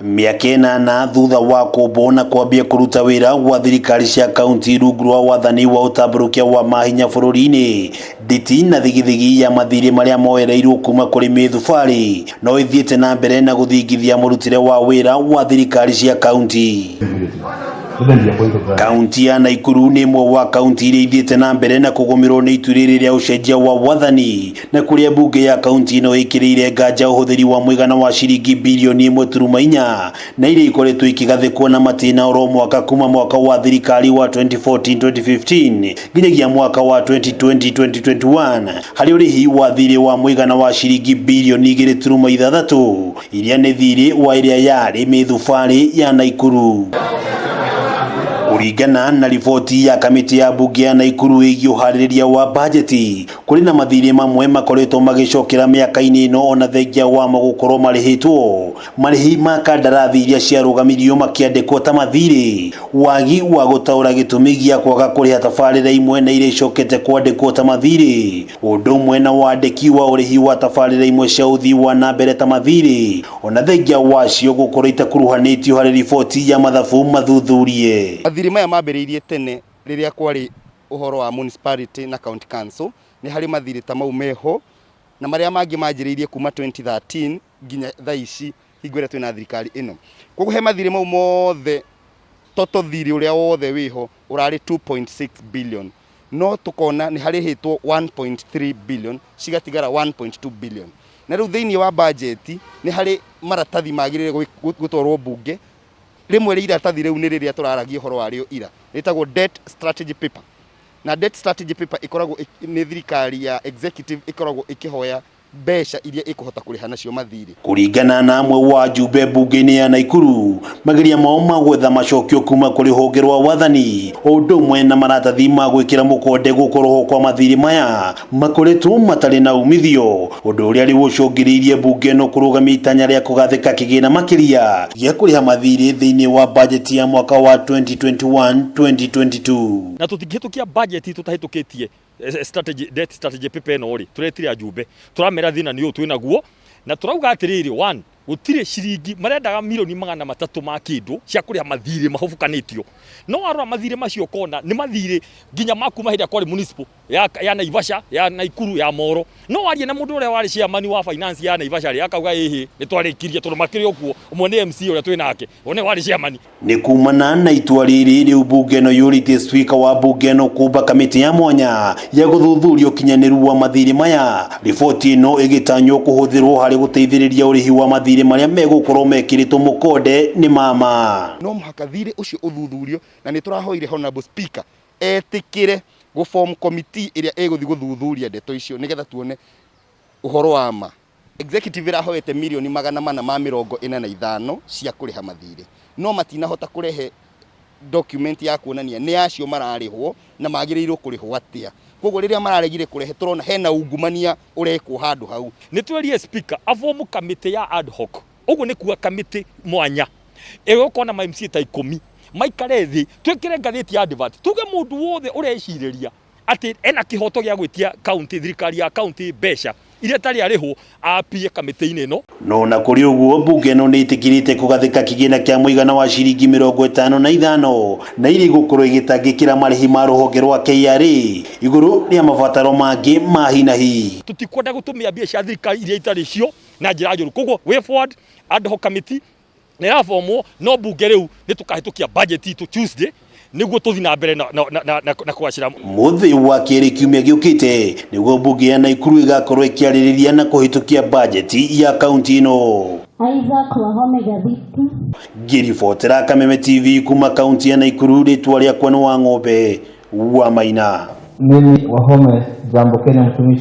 Mĩaka 8 thutha wa kũmbwo na kwambia kũruta wĩra gwa thirikari cia kaunti rungu rwa wathani wa ũtambũrũkia wa mahinya bũrũri-inĩ, nditi na thigithigi ya mathirĩ marĩa moereirwo kuma kũrĩ mĩthubarĩ no ĩthiĩte na mbere na gũthingithia mũrutĩre wa wĩra wa thirikari cia kaunti. Kaunti ya Naikuru nĩ ĩmwe wa kaunti iria ithiĩte na mbere na kũgũmĩrwo nĩ itu rĩrĩ rĩa ũcenjia wa wathani, na kũrĩa mbunge ya kaunti ĩno ĩkĩrĩire nganja ũhũthĩri wa mũigana wa ciringi birioni 1.4 na iria ikoretwo ikĩgathĩkwo na matĩna oro mwaka kuma mwaka wa thirikari wa 2014-2015 nginyagia mwaka wa 2020-2021, harĩ ũrĩhi wa thirĩ wa mũigana wa ciringi birioni 2.6 iria nĩ thirĩ wa ĩrĩa yarĩ mĩthubarĩ ya Naikuru. Kũringana na riboti ya kamĩtĩ ya mbunge ya Naikuru ĩgiĩ ũharĩrĩria wa bajeti, kũrĩ na mathirĩ mamwe makoretwo magĩcokera mĩaka-inĩ ĩno ona thengia wamo gũkorwo marĩhĩtwo. Marĩhi ma kandarathi iria ciarũgamirio makĩandĩkwo ta mathirĩ, wagi wa gũtaũra gĩtũmi gĩa kwaga kũrĩha tabarĩra imwe na iria icokete kwandĩkwo ta mathirĩ, ũndũ ũmwe na wandĩki wa ũrĩhi wa tabarĩra imwe cia ũthii wa na mbere ta mathirĩ, ona thengia wacio gũkorwo itakuruhanĩtio harĩ riboti ya mathabu mathuthurie. Mathirĩ maya mambĩrĩirie tene rĩrĩa kwarĩ ũhoro wa municipality na county council. Nĩ harĩ mathirĩ ta mau meho, na marĩa mangĩ manjĩrĩirie kuma 2013 nginya thaa ici hingo ĩrĩa twĩna thirikari ĩno. Koguo he mathirĩ mau mothe, total thirĩ ũrĩa wothe wĩho ũrarĩ 2.6 billion, no tũkona nĩ harĩhĩtwo 1.3 billion, cigatigara 1.2 billion. Na rĩu thĩinĩ wa bajeti nĩ harĩ maratathi magĩrĩire gũtwarwo mbunge. Rĩmwe rĩa iratathi rĩu nĩ rĩrĩa tũraragia ũhoro warĩo ira, rĩtagwo debt strategy paper. Na debt strategy paper ĩkoragwo nĩ thirikari ya executive ĩkoragwo ĩkĩhoya mbeca iria ĩkũhota kũrĩha nacio mathirĩ. Kũringana na amwe wa njumbe mbunge-inĩ ya Naikuru, mageria mao ma gwetha macokio kuma kũrĩ rũhonge rwa wathani o ũndũ ũmwe na maratathi ma gwĩkĩra mũkonde gũkorwo kwa mathirĩ maya makoretwo matarĩ na umithio, ũndũ ũrĩa rĩu ũcũngĩrĩirie mbunge ĩno kũrũgamia itanya rĩa kũgathĩka kĩgĩna makĩria gĩa kũrĩha mathirĩ thĩinĩ wa bajeti ya mwaka wa 2021-2022. Na tũtingĩhĩtũkia bajeti tũtahĩtũkĩtie strategy, debt strategy paper ĩno rĩ, tũretire ajumbe, tũramera thĩna nĩ ũyũ twĩnaguo, na tũrauga atĩrĩrĩ, one, gũtirĩ ciringi marendaga milioni 300 ma kĩndũ cia kũrĩha mathirĩ mahobokanĩtio, no warora mathirĩ macio ũkona nĩ mathirĩ nginya ma kuma hĩndĩ ĩrĩa kwarĩ municipal ya Naivasha, ya Naikuru, ya Moro. No warie na mũndũ ũrĩa warĩ chairman wa finance ya Naivasha rĩ, akauga ĩhĩ nĩ twarĩkirie, tondũ makĩrĩ o kuo. Ũmwe nĩ MC ũrĩa twĩ nake, o nĩwe warĩ chairman. Nĩ kumana na itua rĩrĩ, rĩu mbunge ĩno yũrĩtie speaker wa mbunge ĩno kũmba kamĩtĩ ya mwanya ya gũthuthuria ũkinyanĩru wa mathirĩ maya, riboti ĩno ĩgĩtanywo kũhũthĩrwo harĩ gũteithĩrĩria ũrĩhi wa mathirĩ marĩa megũkorwo mekĩrĩtwo mũkonde nĩ mama. No mũhaka thirĩ ũcio ũthuthurio, na nĩ tũrahoire honorable speaker etĩkĩre gũform committee ĩrĩa ĩgũthiĩ gũthuthuria ndeto icio nĩgetha tuone ũhoro wa ma. Executive ĩrahoete milioni 445 cia kũrĩha mathirĩ, no matinahota kũrehe document ya kuonania nĩ acio mararĩhwo na magĩrĩirwo kũrĩhwo atĩa. Koguo rĩrĩa mararegire kũrehe, tũrona hena ungumania ũrekwo handũ hau. Nĩ twerie speaker aform kamĩtĩ ya ad hoc, ũguo nĩ kuga kamĩtĩ mwanya ĩgũkorwo na ma MCA ta 10, maikare thĩ, twĩkĩre ngathĩti ya advert, tuge mũndũ wothe ũrecirĩria atĩ ena kĩhoto gĩa gwĩtia county, thirikari ya county, mbeca iria itarĩ arĩhwo, apie kamĩtĩ-inĩ ĩno. No na kũrĩ ũguo, mbunge ĩno nĩ ĩtĩkĩrĩte kũgathĩka kĩgĩna kĩa mũigana wa ciringi 55 na iria igũkorwo igĩtangĩkĩra marĩhi ma rũhonge rwa KRA igũrũ rĩa mabataro mangĩ ma hi na hi. Tũtikwenda gũtũmĩa mbia cia thirikari iria itarĩ cio na njĩra njũru. Koguo way forward, ad hoc committee nĩ ĩraformwo, no mbunge rĩu nĩ tũkahĩtũkia budget itũ Tuesday nĩguo tũthiĩ na mbere na kũgacĩra. Mũthĩ wa kerĩ kiumia gĩũkĩte nĩguo mbunge ya Naikuru ĩgakorwo ĩkĩarĩrĩria na kũhĩtũkia bajeti ya kaunti ĩno. Isaac Wahome Gathiti. Ngĩribotera Kameme TV kuma kaunti ya Naikuru, rĩtwa rĩakwa nĩ wa ng'ombe wa Maina. Mimi Wahome, Jambo Kenya, mtumishi.